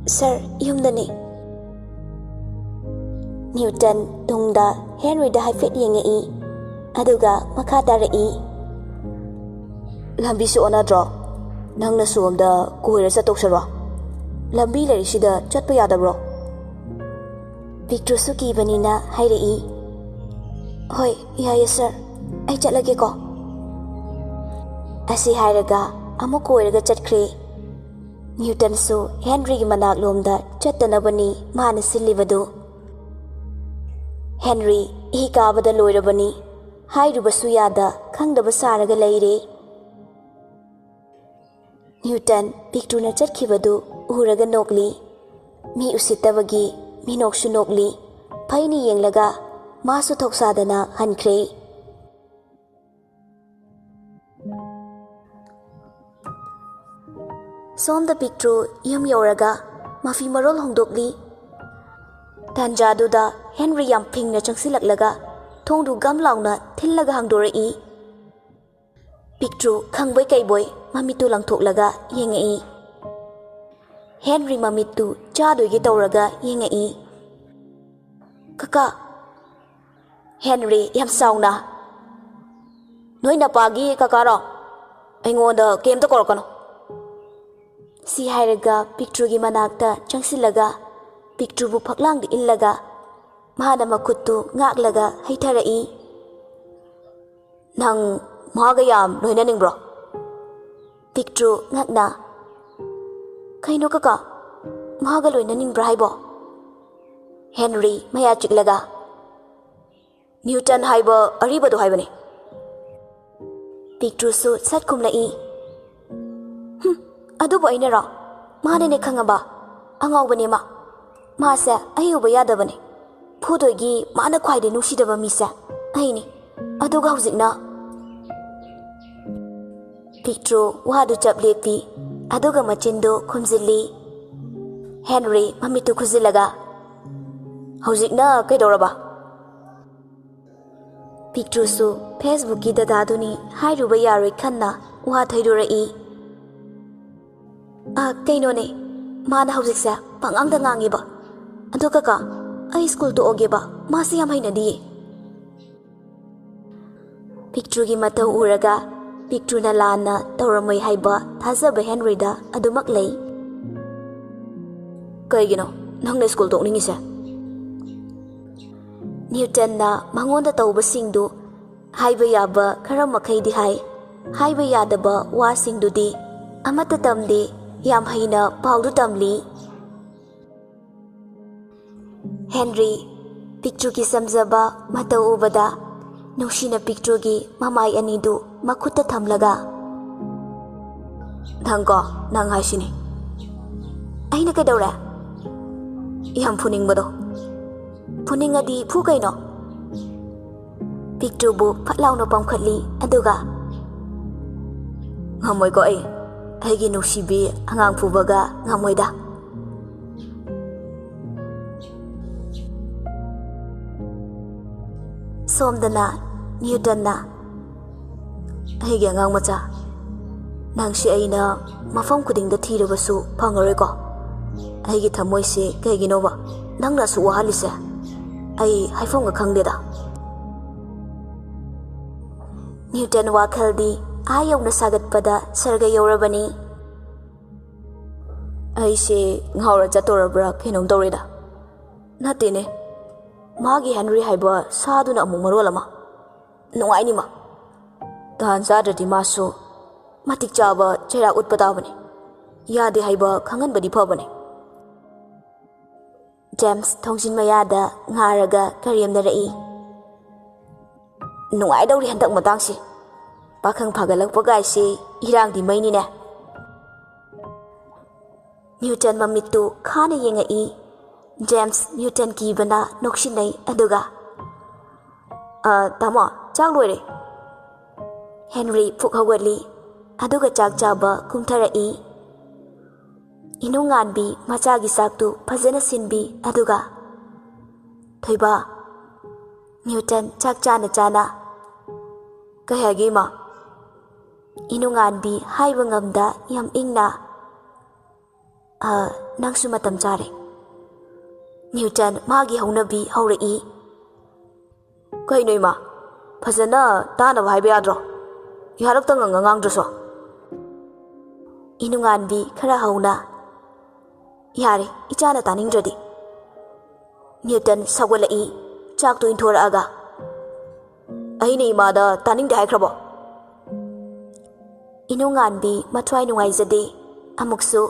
"ꯁꯥꯔ, ꯌꯨꯝꯗꯅꯤ꯫" ꯅ꯭ꯌꯨꯇꯟ ꯇꯨꯡꯗ ꯍꯦꯟꯔꯤꯗ ꯍꯥꯏꯐꯦꯠ ꯌꯦꯡꯉꯛꯏ, ꯑꯗꯨꯒ ꯃꯈꯥ ꯇꯥꯔꯛꯏ, "ꯂꯝꯕꯤꯁꯨ ꯑꯣꯟꯅꯗ꯭ꯔꯣ? ꯅꯪꯅ ꯁꯣꯝꯗ ꯀꯣꯏꯔ ꯆꯠꯇꯧꯁꯔꯣ? ꯂꯝꯕꯤ ꯂꯩꯔꯤꯁꯤꯗ ꯆꯠꯄ ꯌꯥꯗꯕ꯭ꯔꯣ?" ꯄꯤꯛꯇ꯭ꯔꯨꯁꯨ ꯀꯤꯕꯅꯤꯅ ꯍꯥꯏꯔꯛꯏ, "ꯍꯣꯏ, ꯌꯥꯏꯌꯦ, ꯁꯥꯔ꯫ ꯑꯩ ꯆꯠꯂꯒꯦꯀꯣ꯫" ꯑꯁꯤ ꯍꯥꯏꯔꯒ ꯑꯃꯨꯛ ꯀꯣꯏꯔꯒ ꯆꯠꯈ꯭ꯔꯦ꯫ ꯅ꯭ꯌꯨꯇꯟꯁꯨ ꯍꯦꯟꯔꯤꯒꯤ ꯃꯅꯥꯛꯂꯣꯝꯗ ꯆꯠꯇꯅꯕꯅꯤ ꯃꯥꯅ ꯁꯤꯜꯂꯤꯕꯗꯨ꯫ ꯍꯦꯟꯔꯤ ꯏ ꯀꯥꯕꯗ ꯂꯣꯏꯔꯕꯅꯤ꯫ ꯍꯥꯏꯔꯨꯕꯁꯨ ꯌꯥꯗ ꯈꯪꯗꯕ ꯁꯥꯔꯒ ꯂꯩꯔꯦ꯫ ꯅ꯭ꯌꯨꯇꯟ ꯄꯤꯛꯇ꯭ꯔꯨꯅ ꯆꯠꯈꯤꯕꯗꯨ ꯎꯔꯒ ꯅꯣꯛꯂꯤ꯫ ꯃꯤ ꯎꯁꯤꯠꯇꯕꯒꯤ ꯃꯤꯅꯣꯛꯁꯨ ꯅꯣꯛꯂꯤ꯫ ꯐꯩꯅ ꯌꯦꯡꯂꯒ ꯃꯥꯁꯨ ꯊꯧꯁꯥꯗꯅ ꯍꯟꯈ꯭ꯔꯦ꯫ ꯁꯣꯝꯗ ꯄꯤꯛꯇ꯭ꯔꯨ ꯌꯨꯝ ꯌꯧꯔꯒ ꯃꯐꯤ ꯃꯔꯣꯜ ꯍꯣꯡꯗꯣꯛꯂꯤ꯫ ꯇꯥꯟꯖꯥꯗꯨꯗ ꯍꯦꯟꯔꯤ ꯌꯥꯝ ꯐꯤꯡꯅ ꯆꯪꯁꯤꯜꯂꯛꯂꯒ ꯊꯣꯡꯗꯨ ꯒꯝ ꯂꯥꯎꯅ ꯊꯤꯜꯂꯒ ꯍꯥꯡꯗꯣꯔꯛꯏ꯫ ꯄꯤꯛꯇ꯭ꯔꯨ ꯈꯪꯕꯣꯏ ꯀꯩꯕꯣꯏ ꯃꯃꯤꯠꯇꯨ ꯂꯪꯊꯣꯛꯂꯒ ꯌꯦꯡꯉꯛꯏ꯫ ꯍꯦꯟꯔꯤ ꯃꯃꯤꯠꯇꯨ ꯆꯥꯗꯣꯏꯒꯦ ꯇꯧꯔꯒ ꯌꯦꯡꯉꯛꯏ꯫ "ꯀꯀꯥ!" ꯍꯦꯟꯔꯤ ꯌꯥꯝ ꯁꯥꯎꯅ, "ꯅꯣꯏ ꯅꯄꯥꯒꯤ ꯀꯀꯥꯔꯣ?" ꯑꯩꯉꯣꯟꯗ ꯀꯩꯝꯇ ꯀꯧꯔꯛꯀꯅꯨ꯫ ꯁꯤ ꯍꯥꯏꯔꯒ ꯄꯤꯛꯇ꯭ꯔꯨꯒꯤ ꯃꯅꯥꯛꯇ ꯆꯪꯁꯤꯜꯂꯒ ꯄꯤꯛꯇ꯭ꯔꯨꯕꯨ ꯐꯛꯂꯥꯡꯗ ꯏꯜꯂꯒ ꯃꯍꯥꯛꯅ ꯃꯈꯨꯠꯇꯨ ꯉꯥꯛꯂꯒ ꯍꯩꯊꯔꯛꯏ꯫ "ꯅꯪ ꯃꯥꯒ ꯌꯥꯝ ꯂꯣꯏꯅꯅꯤꯡꯕ꯭ꯔꯣ?" ꯄꯤꯛꯇ꯭ꯔꯨ ꯉꯛꯅ, "ꯀꯩꯅꯣ ꯀꯀꯥ, ꯃꯥꯒ ꯂꯣꯏꯅꯅꯤꯡꯕ꯭ꯔꯥ ꯍꯥꯏꯕꯣ?" ꯍꯦꯟꯔꯤ ꯃꯌꯥ ꯆꯤꯛꯂꯒ, "ꯅ꯭ꯌꯨꯇꯟ ꯍꯥꯏꯕ ꯑꯔꯤꯕꯗꯣ ꯍꯥꯏꯕꯅꯦ꯫" ꯄꯤꯛꯇ꯭ꯔꯨꯁꯨ ꯁꯠ ꯈꯨꯝꯂꯛꯏ꯫ "ꯍꯨꯝ, ꯑꯗꯨꯕꯨ ꯑꯩꯅꯔꯣ? ꯃꯥꯅꯅꯦ ꯈꯪꯉꯕ? ꯑꯉꯥꯎꯕꯅꯦ ꯃꯥ꯫ ꯃꯥꯁꯦ ꯑꯩ ꯎꯕ ꯌꯥꯗꯕꯅꯦ꯫ ꯐꯨꯗꯣꯏꯒꯤ ꯃꯥꯅ ꯈ꯭ꯋꯥꯏꯗꯩ ꯅꯨꯡꯁꯤꯗꯕ ꯃꯤꯁꯦ ꯑꯩꯅꯤ꯫ ꯑꯗꯨꯒ ꯍꯧꯖꯤꯛꯅ?" ꯄꯤꯛꯇ꯭ꯔꯨ ꯋꯥꯗꯨ ꯆꯞ ꯂꯦꯞꯄꯤ, ꯑꯗꯨꯒ ꯃꯆꯤꯟꯗꯨ ꯈꯨꯝꯖꯤꯜꯂꯤ꯫ ꯍꯦꯟꯔꯤ ꯃꯃꯤꯠꯇꯨ ꯈꯨꯖꯤꯜꯂꯒ, "ꯍꯧꯖꯤꯛꯅ ꯀꯩꯗꯧꯔꯕ?" ꯄꯤꯛꯇ꯭ꯔꯨꯁꯨ Facebookꯀꯤ ꯗꯗꯥꯗꯨꯅꯤ ꯍꯥꯏꯔꯨꯕ ꯌꯥꯔꯣꯏ ꯈꯟꯅ ꯋꯥ ꯊꯩꯔꯨꯔꯛꯏ꯫ "ꯑ, ꯀꯩꯅꯣꯅꯦ, ꯃꯥꯅ ꯍꯧꯖꯤꯛꯁꯦ ꯄꯉꯥꯡꯗ ꯉꯥꯡꯉꯦꯕ꯫ ꯑꯗꯣ ꯀꯀꯥ, ꯑꯩ ꯁ꯭ꯀꯨꯜ ꯇꯣꯛꯑꯒꯦꯕ, ꯃꯥꯁꯦ ꯌꯥꯝ ꯍꯩꯅꯗꯤꯌꯦ꯫" ꯄꯤꯛꯇ꯭ꯔꯨꯒꯤ ꯃꯇꯧ ꯎꯔꯒ ꯄꯤꯛꯇ꯭ꯔꯨꯅ ꯂꯥꯟꯅ ꯇꯧꯔꯝꯃꯣꯏ ꯍꯥꯏꯕ ꯊꯥꯖꯕ ꯍꯦꯟꯔꯤꯗ ꯑꯗꯨꯃꯛ ꯂꯩ꯫ "ꯀꯩꯒꯤꯅꯣ ꯅꯪꯅ ꯁ꯭ꯀꯨꯜ ꯇꯣꯛꯅꯤꯡꯉꯤꯁꯦ?" ꯅ꯭ꯌꯨꯇꯟꯅ ꯃꯉꯣꯟꯗ ꯇꯧꯕꯁꯤꯡꯗꯨ ꯍꯥꯏꯕ ꯌꯥꯕ ꯈꯔ ꯃꯈꯩꯗꯤ ꯍꯥꯏ, ꯍꯥꯏꯕ ꯌꯥꯗꯕ ꯋꯥꯁꯤꯡꯗꯨꯗꯤ ꯑꯃꯠꯇ ꯇꯝꯗꯦ, ꯌꯥꯝ ꯍꯩꯅ ꯄꯥꯎꯗꯨ ꯇꯝꯂꯤ꯫ ꯍꯦꯟꯔꯤ ꯄꯤꯛꯇ꯭ꯔꯨꯒꯤ ꯆꯝꯖꯕ ꯃꯇꯧ ꯎꯕꯗ ꯅꯨꯡꯁꯤꯅ ꯄꯤꯛꯇ꯭ꯔꯨꯒꯤ ꯃꯃꯥꯏ ꯑꯅꯤꯗꯨ ꯃꯈꯨꯠꯇ ꯊꯝꯂꯒ, "ꯅꯪꯀꯣ, ꯅꯪ ꯍꯥꯏꯁꯤꯅꯤ꯫ ꯑꯩꯅ ꯀꯩꯗꯧꯔꯦ? ꯌꯥꯝ ꯐꯨꯅꯤꯡꯕꯗꯣ꯫ ꯐꯨꯅꯤꯡꯉꯗꯤ ꯐꯨ ꯀꯩꯅꯣ?" ꯄꯤꯛꯇ꯭ꯔꯨꯕꯨ ꯐꯠ ꯂꯥꯎꯅ ꯄꯝꯈꯠꯂꯤ, ꯑꯗꯨꯒ, "ꯉꯝꯃꯣꯏꯀꯣ ꯑꯩ꯫ ꯑꯩꯒꯤ ꯅꯨꯡꯁꯤꯕꯤ ꯑꯉꯥꯡ ꯐꯨꯕꯒ ꯉꯝꯃꯣꯏꯗ꯫" ꯁꯣꯝꯗꯅ ꯅ꯭ꯌꯨꯇꯟꯅ, "ꯑꯩꯒꯤ ꯑꯉꯥꯡ ꯃꯆꯥ, ꯅꯪꯁꯤ ꯑꯩꯅ ꯃꯐꯝ ꯈꯨꯗꯤꯡꯗ ꯊꯤꯔꯕꯁꯨ ꯐꯪꯉꯔꯣꯏꯀꯣ꯫ ꯑꯩꯒꯤ ꯊꯃꯣꯏꯁꯤ ꯀꯩꯒꯤꯅꯣꯕ ꯅꯪꯅ ꯑꯁꯨꯛ ꯋꯥꯍꯜꯂꯤꯁꯦ? ꯑꯩ ꯍꯥꯏꯐꯝꯒ ꯈꯪꯗꯦꯗ꯫" ꯅ꯭ꯌꯨꯇꯟ ꯋꯥꯈꯜꯗꯤ ꯑꯥ ꯌꯧꯅ ꯁꯥꯒꯠꯄꯗ ꯁꯔꯒ ꯌꯧꯔꯕꯅꯤ꯫ ꯑꯩꯁꯦ ꯉꯥꯎꯔ ꯆꯠꯇꯧꯔꯕ꯭ꯔꯥ ꯀꯩꯅꯣꯝ ꯇꯧꯔꯦꯗ꯫ ꯅꯠꯇꯦꯅꯦ, ꯃꯥꯒꯤ ꯍꯦꯟꯔꯤ ꯍꯥꯏꯕ ꯁꯥꯗꯨꯅ ꯑꯃꯨꯛ ꯃꯔꯣꯜ ꯑꯃ꯫ ꯅꯨꯡꯉꯥꯏꯅꯤꯃ꯫ ꯇꯥꯟ ꯆꯥꯗ꯭ꯔꯗꯤ ꯃꯥꯁꯨ ꯃꯇꯤꯛ ꯆꯥꯕ ꯆꯩꯔꯥꯛ ꯎꯠꯄ ꯇꯥꯕꯅꯤ꯫ ꯌꯥꯗꯦ ꯍꯥꯏꯕ ꯈꯪꯍꯟꯕꯗꯤ ꯐꯕꯅꯤ꯫ ꯖꯦꯝꯁ ꯊꯣꯡꯖꯤꯟ ꯃꯌꯥꯗ ꯉꯥꯔꯒ ꯀꯔꯦꯝꯅꯔꯛꯏ꯫ ꯅꯨꯡꯉꯥꯏꯗꯧꯔꯤ ꯍꯟꯗꯛ ꯃꯇꯥꯡꯁꯤ꯫ ꯄꯥꯈꯪ ꯐꯥꯒꯠꯂꯛꯄ ꯀꯥꯏꯁꯤ ꯏꯔꯥꯡꯗꯤ ꯃꯩꯅꯤꯅꯦ꯫ ꯅ꯭ꯌꯨꯇꯟ ꯃꯃꯤꯠꯇꯨ ꯈꯥꯅ ꯌꯦꯡꯉꯛꯏ꯫ ꯖꯦꯝꯁ ꯅ꯭ꯌꯨꯇꯟ ꯀꯤꯕꯅ ꯅꯣꯛꯁꯤꯟꯅꯩ, ꯑꯗꯨꯒ, "ꯑ, ꯇꯥꯃꯣ, ꯆꯥꯛ ꯂꯣꯏꯔꯦ꯫" ꯍꯦꯟꯔꯤ ꯐꯨꯛ ꯍꯧꯒꯠꯂꯤ, ꯑꯗꯨꯒ ꯆꯥꯛ ꯆꯥꯕ ꯀꯨꯝꯊꯔꯛꯏ꯫ ꯏꯅꯨꯡꯉꯥꯟꯕꯤ ꯃꯆꯥꯒꯤ ꯆꯥꯛꯇꯨ ꯐꯖꯅ ꯁꯤꯟꯕꯤ, ꯑꯗꯨꯒ, "ꯊꯣꯏꯕ꯫" ꯅ꯭ꯌꯨꯇꯟ ꯆꯥꯛ ꯆꯥꯅ ꯆꯥꯅ, "ꯀꯩ ꯍꯥꯏꯒꯦ, ꯏꯃꯥ?" ꯏꯅꯨꯡꯉꯥꯟꯕꯤ ꯍꯥꯏꯕ ꯉꯝꯗ ꯌꯥꯝ ꯏꯪꯅ, "ꯑ, ꯅꯪꯁꯨ ꯃꯇꯝ ꯆꯥꯔꯦ꯫" ꯅ꯭ꯌꯨꯇꯟ ꯃꯥꯒꯤ ꯍꯧꯅꯕꯤ ꯍꯧꯔꯛꯏ꯫ "ꯀꯩꯅꯣ ꯏꯃꯥ? ꯐꯖꯅ ꯇꯥꯅꯕ ꯍꯥꯏꯕ ꯌꯥꯗ꯭ꯔꯣ? ꯏꯍꯥꯔꯛꯇ ꯉꯪꯉ ꯉꯥꯡꯗ꯭ꯔꯁꯨ?" ꯏꯅꯨꯡꯉꯥꯟꯕꯤ ꯈꯔ ꯍꯧꯅ, "ꯌꯥꯔꯦ, ꯏꯆꯥꯅ ꯇꯥꯅꯤꯡꯗ꯭ꯔꯗꯤ꯫" ꯅ꯭ꯌꯨꯇꯟ ꯁꯧꯒꯠꯂꯛꯏ, ꯆꯥꯛꯇꯨ ꯏꯟꯊꯣꯔꯛꯑꯒ꯫ "ꯑꯩꯅ ꯏꯃꯥꯗ ꯇꯥꯅꯤꯡꯗꯦ ꯍꯥꯏꯈ꯭ꯔꯕꯣ?" ꯏꯅꯨꯡꯉꯥꯟꯕꯤ ꯃꯊ꯭ꯋꯥꯏ ꯅꯨꯡꯉꯥꯏꯖꯗꯦ꯫ ꯑꯃꯨꯛꯁꯨ,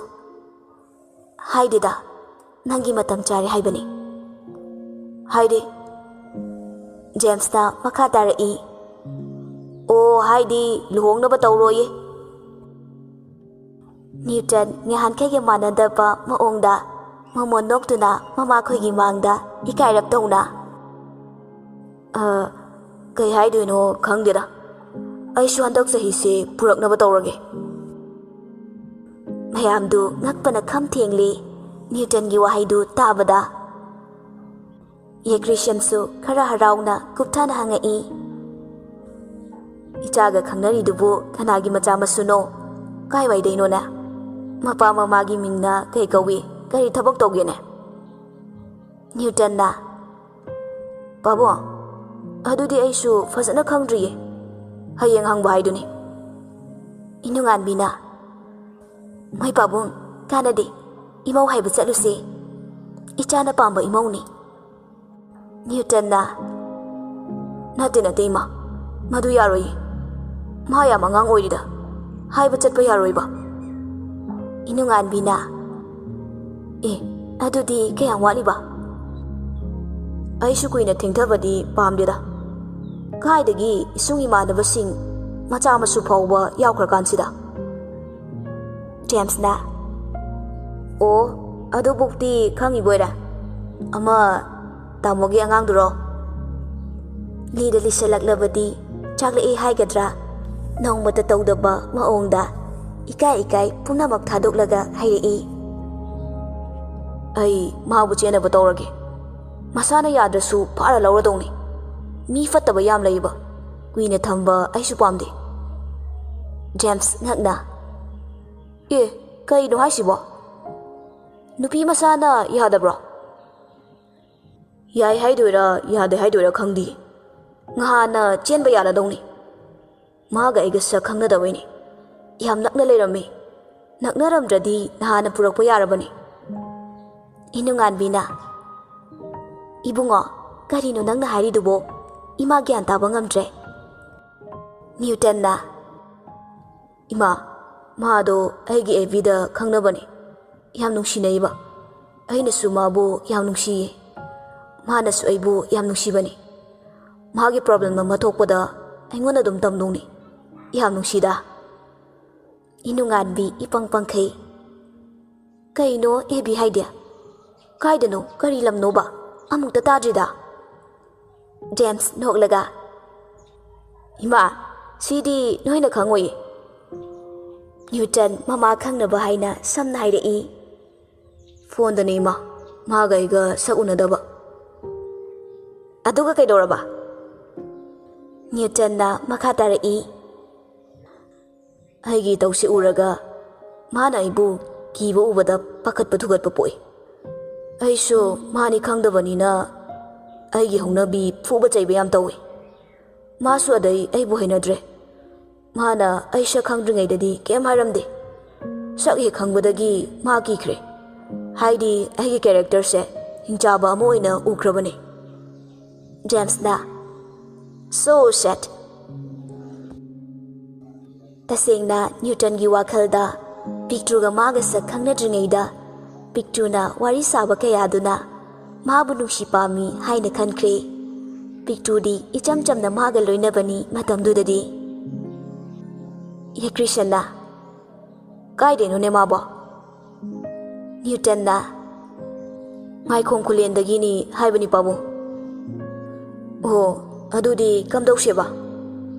"ꯍꯥꯏꯗꯦꯗ, ꯅꯪꯒꯤ ꯃꯇꯝ ꯆꯥꯔꯦ ꯍꯥꯏꯕꯅꯤ꯫" "ꯍꯥꯏꯗꯤ?" ꯖꯦꯝꯁꯅ ꯃꯈꯥ ꯇꯥꯔꯛꯏ꯫ "ꯑꯣ, ꯍꯥꯏꯗꯤ ꯂꯨꯍꯣꯡꯅꯕ ꯇꯧꯔꯣꯏꯌꯦ꯫" ꯅ꯭ꯌꯨꯇꯟ ꯉꯍꯥꯟꯈꯩꯒ ꯃꯥꯟꯅꯗꯕ ꯃꯑꯣꯡꯗ ꯃꯣꯃꯣꯟ ꯅꯣꯛꯇꯨꯅ ꯃꯃꯥꯈꯣꯏꯒꯤ ꯃꯥꯡꯗ ꯏꯀꯥꯏꯔꯞ ꯇꯧꯅ, "ꯑ, ꯀꯩ ꯍꯥꯏꯗꯣꯏꯅꯣ ꯈꯪꯗꯦꯗ꯫ ꯑꯩꯁꯨ ꯍꯟꯗꯛ ꯆꯍꯤꯁꯦ ꯄꯨꯔꯛꯅꯕ ꯇꯧꯔꯒꯦ꯫" ꯃꯌꯥꯝꯗꯨ ꯉꯛꯄꯅ ꯈꯝ ꯊꯦꯡꯂꯤ ꯅ꯭ꯌꯨꯇꯟꯒꯤ ꯋꯥꯍꯩꯗꯨ ꯇꯥꯕꯗ꯫ ꯌꯦꯒ꯭ꯔꯤꯁꯤꯌꯝꯁꯨ ꯈꯔ ꯍꯔꯥꯎꯅ ꯀꯨꯞꯊꯅ ꯍꯪꯉꯛꯏ, "ꯏꯆꯥꯒ ꯈꯪꯅꯔꯤꯗꯨꯕꯨ ꯀꯅꯥꯒꯤ ꯃꯆꯥ ꯃꯁꯨꯅꯣ? ꯀꯥꯏꯋꯥꯏꯗꯩꯅꯣꯅꯦ? ꯃꯄꯥ ꯃꯃꯥꯒꯤ ꯃꯤꯡꯅ ꯀꯩ ꯀꯧꯏ? ꯀꯔꯤ ꯊꯕꯛ ꯇꯧꯒꯦꯅꯦ?" ꯅ꯭ꯌꯨꯇꯟꯅ, "ꯄꯥꯕꯨꯡ, ꯑꯗꯨꯗꯤ ꯑꯩꯁꯨ ꯐꯖꯅ ꯈꯪꯗ꯭ꯔꯤꯌꯦ꯫ ꯍꯌꯦꯡ ꯍꯪꯕ ꯍꯥꯏꯗꯨꯅꯤ꯫" ꯏꯅꯨꯡꯉꯥꯟꯕꯤꯅ, "ꯃꯣꯏ ꯄꯥꯕꯨꯡ, ꯀꯥꯟꯅꯗꯦ, ꯏꯃꯧ ꯍꯥꯏꯕ ꯆꯠꯂꯨꯁꯦ꯫ ꯏꯆꯥꯅ ꯄꯥꯝꯕ ꯏꯃꯧꯅꯤ꯫" ꯅ꯭ꯌꯨꯇꯟꯅ, "ꯅꯠꯇꯦ, ꯅꯠꯇꯦ ꯏꯃꯥ, ꯃꯗꯨ ꯌꯥꯔꯣꯏꯌꯦ꯫ ꯃꯥ ꯌꯥꯝ ꯑꯉꯥꯡ ꯑꯣꯏꯔꯤꯗ, ꯍꯥꯏꯕ ꯆꯠꯄ ꯌꯥꯔꯣꯏꯕ꯫" ꯏꯅꯨꯡꯉꯥꯟꯕꯤꯅ, "ꯑꯦ, ꯑꯗꯨꯗꯤ ꯀꯌꯥꯝ ꯋꯥꯠꯂꯤꯕ?" "ꯑꯩꯁꯨ ꯀꯨꯏꯅ ꯊꯦꯡꯊꯕꯗꯤ ꯄꯥꯝꯗꯦꯗ꯫ ꯀꯥꯏꯗꯒꯤ ꯏꯁꯨꯡ ꯏꯃꯥꯟꯅꯕꯁꯤꯡ ꯃꯆꯥ ꯃꯁꯨ ꯐꯥꯎꯕ ꯌꯥꯎꯈ꯭ꯔꯀꯥꯟꯁꯤꯗ꯫" ꯖꯦꯝꯁꯅ, "ꯑꯣ, ꯑꯗꯨꯕꯨꯛꯇꯤ ꯈꯪꯉꯤꯕꯣꯏꯔꯦ꯫ ꯑꯃ ꯇꯥꯃꯣꯒꯤ ꯑꯉꯥꯡꯗꯨꯔꯣ?" ꯂꯤꯗ ꯂꯤꯁꯜꯂꯛꯂꯕꯗꯤ ꯆꯥꯛꯂꯛꯏ ꯍꯥꯏꯒꯗ꯭ꯔꯥ, ꯅꯣꯡꯃꯇ ꯇꯧꯗꯕ ꯃꯑꯣꯡꯗ ꯏꯀꯥꯏ ꯏꯀꯥꯏ ꯄꯨꯝꯅꯃꯛ ꯊꯥꯗꯣꯛꯂꯒ ꯍꯥꯏꯔꯛꯏ꯫ "ꯑꯩ ꯃꯥꯕꯨ ꯆꯦꯟꯅꯕ ꯇꯧꯔꯒꯦ꯫ ꯃꯁꯥꯅ ꯌꯥꯗ꯭ꯔꯁꯨ ꯐꯥꯔ ꯂꯧꯔꯗꯧꯅꯤ꯫ ꯃꯤ ꯐꯠꯇꯕ ꯌꯥꯝ ꯂꯩꯕ, ꯀꯨꯏꯅ ꯊꯝꯕ ꯑꯩꯁꯨ ꯄꯥꯝꯗꯦ꯫" ꯖꯦꯝꯁ ꯉꯛꯅ, "ꯑꯦ, ꯀꯩꯅꯣ ꯍꯥꯏꯁꯤꯕꯣ? ꯅꯨꯄꯤ ꯃꯁꯥꯅ ꯌꯥꯗꯕ꯭ꯔꯣ?" "ꯌꯥꯏ ꯍꯥꯏꯗꯣꯏꯔꯥ ꯌꯥꯗꯦ ꯍꯥꯏꯗꯣꯏꯔꯥ ꯈꯪꯗꯦ꯫ ꯉꯍꯥꯟꯅ ꯆꯦꯟꯕ ꯌꯥꯔꯗꯧꯅꯤ꯫ ꯃꯥꯒ ꯑꯩꯒ ꯁꯛ ꯈꯪꯅꯗꯕꯩꯅꯤ꯫ ꯌꯥꯝ ꯅꯛꯅ ꯂꯩꯔꯝꯃꯤ꯫ ꯅꯛꯅꯔꯝꯗ꯭ꯔꯗꯤ ꯅꯍꯥꯟꯅ ꯄꯨꯔꯛꯄ ꯌꯥꯔꯕꯅꯤ꯫" ꯏꯅꯨꯡꯉꯥꯟꯕꯤꯅ, "ꯏꯕꯨꯡꯉꯣ, ꯀꯔꯤꯅꯣ ꯅꯪꯅ ꯍꯥꯏꯔꯤꯗꯨꯕꯣ? ꯏꯃꯥ ꯒ꯭ꯌꯥꯟ ꯇꯥꯕ ꯉꯝꯗ꯭ꯔꯦ꯫" ꯅ꯭ꯌꯨꯇꯟꯅ, "ꯏꯃꯥ, ꯃꯥꯗꯣ ꯑꯩꯒꯤ ꯑꯦꯕꯤꯗ ꯈꯪꯅꯕꯅꯤ꯫ ꯌꯥꯝ ꯅꯨꯡꯁꯤꯅꯩꯕ꯫ ꯑꯩꯅꯁꯨ ꯃꯥꯕꯨ ꯌꯥꯝ ꯅꯨꯡꯁꯤꯌꯦ꯫ ꯃꯥꯅꯁꯨ ꯑꯩꯕꯨ ꯌꯥꯝ ꯅꯨꯡꯁꯤꯕꯅꯤ꯫ ꯃꯥꯒꯤ ꯄ꯭ꯔꯣꯕ꯭ꯂꯦꯝ ꯑꯃ ꯊꯣꯛꯄꯗ ꯑꯩꯉꯣꯟꯗ ꯑꯗꯨꯝ ꯇꯝꯗꯧꯅꯤ꯫ ꯌꯥꯝ ꯅꯨꯡꯁꯤꯗ꯫" ꯏꯅꯨꯡꯉꯥꯟꯕꯤ ꯏꯄꯪ ꯄꯪꯈꯩ꯫ "ꯀꯩꯅꯣ ꯑꯦꯕꯤ ꯍꯥꯏꯗꯤ? ꯀꯥꯏꯗꯅꯣ? ꯀꯔꯤ ꯂꯝꯅꯣꯕ? ꯑꯃꯨꯛꯇ ꯇꯥꯗ꯭ꯔꯤꯗ꯫" ꯖꯦꯝꯁ ꯅꯣꯛꯂꯒ, "ꯏꯃꯥ, ꯁꯤꯗꯤ ꯅꯣꯏꯅ ꯈꯪꯉꯣꯏꯌꯦ꯫" ꯅ꯭ꯌꯨꯇꯟ ꯃꯃꯥ ꯈꯪꯅꯕ ꯍꯥꯏꯅ ꯁꯝꯅ ꯍꯥꯏꯔꯛꯏ꯫ "ꯐꯣꯟꯗꯅꯦ ꯏꯃꯥ, ꯃꯥꯒ ꯑꯩꯒ ꯁꯛ ꯎꯅꯗꯕ꯫" "ꯑꯗꯨꯒ ꯀꯩꯗꯧꯔꯕ?" ꯅ꯭ꯌꯨꯇꯟꯅ ꯃꯈꯥ ꯇꯥꯔꯛꯏ꯫ "ꯑꯩꯒꯤ ꯏꯇꯧꯁꯤ ꯎꯔꯒ ꯃꯥꯅ ꯑꯩꯕꯨ ꯀꯤꯕ ꯎꯕꯗ ꯄꯥꯈꯠꯄ ꯊꯨꯒꯠꯄ ꯄꯣꯛꯏ꯫ ꯑꯩꯁꯨ ꯃꯥꯅꯤ ꯈꯪꯗꯕꯅꯤꯅ ꯑꯩꯒꯤ ꯍꯧꯅꯕꯤ ꯐꯨꯕ ꯆꯩꯕ ꯌꯥꯝ ꯇꯧꯏ꯫ ꯃꯥꯁꯨ ꯑꯗꯩ ꯑꯩꯕꯨ ꯍꯩꯅꯗ꯭ꯔꯦ꯫ ꯃꯥꯅ ꯑꯩ ꯁꯛ ꯈꯪꯗ꯭ꯔꯤꯉꯩꯗꯗꯤ ꯀꯩꯝ ꯍꯥꯏꯔꯝꯗꯦ꯫ ꯁꯛ ꯍꯦꯛ ꯈꯪꯕꯗꯒꯤ ꯃꯥ ꯀꯤꯈ꯭ꯔꯦ꯫ ꯍꯥꯏꯗꯤ ꯑꯩꯒꯤ ꯀꯦꯔꯦꯛꯇꯔꯁꯦ ꯍꯤꯡꯆꯥꯕ ꯑꯃ ꯑꯣꯏꯅ ꯎꯈ꯭ꯔꯕꯅꯦ꯫ ꯖꯦꯝꯁꯅ, "So sad." ꯇꯁꯦꯡꯅ ꯅ꯭ꯌꯨꯇꯟꯒꯤ ꯋꯥꯈꯜꯗ ꯄꯤꯛꯇ꯭ꯔꯨꯒ ꯃꯥꯒ ꯁꯛ ꯈꯪꯅꯗ꯭ꯔꯤꯉꯩꯗ ꯄꯤꯛꯇ꯭ꯔꯨꯅ ꯋꯥꯔꯤ ꯁꯥꯕ ꯀꯌꯥꯗꯨꯅ ꯃꯥꯕꯨ ꯅꯨꯡꯁꯤ ꯄꯥꯝꯃꯤ ꯍꯥꯏꯅ ꯈꯟꯈ꯭ꯔꯦ꯫ ꯄꯤꯛꯇ꯭ꯔꯨꯗꯤ ꯏꯆꯝ ꯆꯝꯅ ꯃꯥꯒ ꯂꯣꯏꯅꯕꯅꯤ ꯃꯇꯝꯗꯨꯗꯗꯤ꯫ ꯏꯂꯦꯛꯇ꯭ꯔꯤꯁꯤꯌꯟꯅ, "ꯀꯥꯏꯗꯩꯅꯣꯅꯦ ꯃꯥꯕꯣ?" ꯅ꯭ꯌꯨꯇꯟꯅ, "ꯉꯥꯏꯈꯣꯡ ꯈꯨꯂꯦꯟꯗꯒꯤꯅꯤ ꯍꯥꯏꯕꯅꯤ ꯄꯥꯕꯨꯡ꯫" "ꯑꯣ, ꯑꯗꯨꯗꯤ ꯀꯝꯗꯧꯁꯦꯕ?"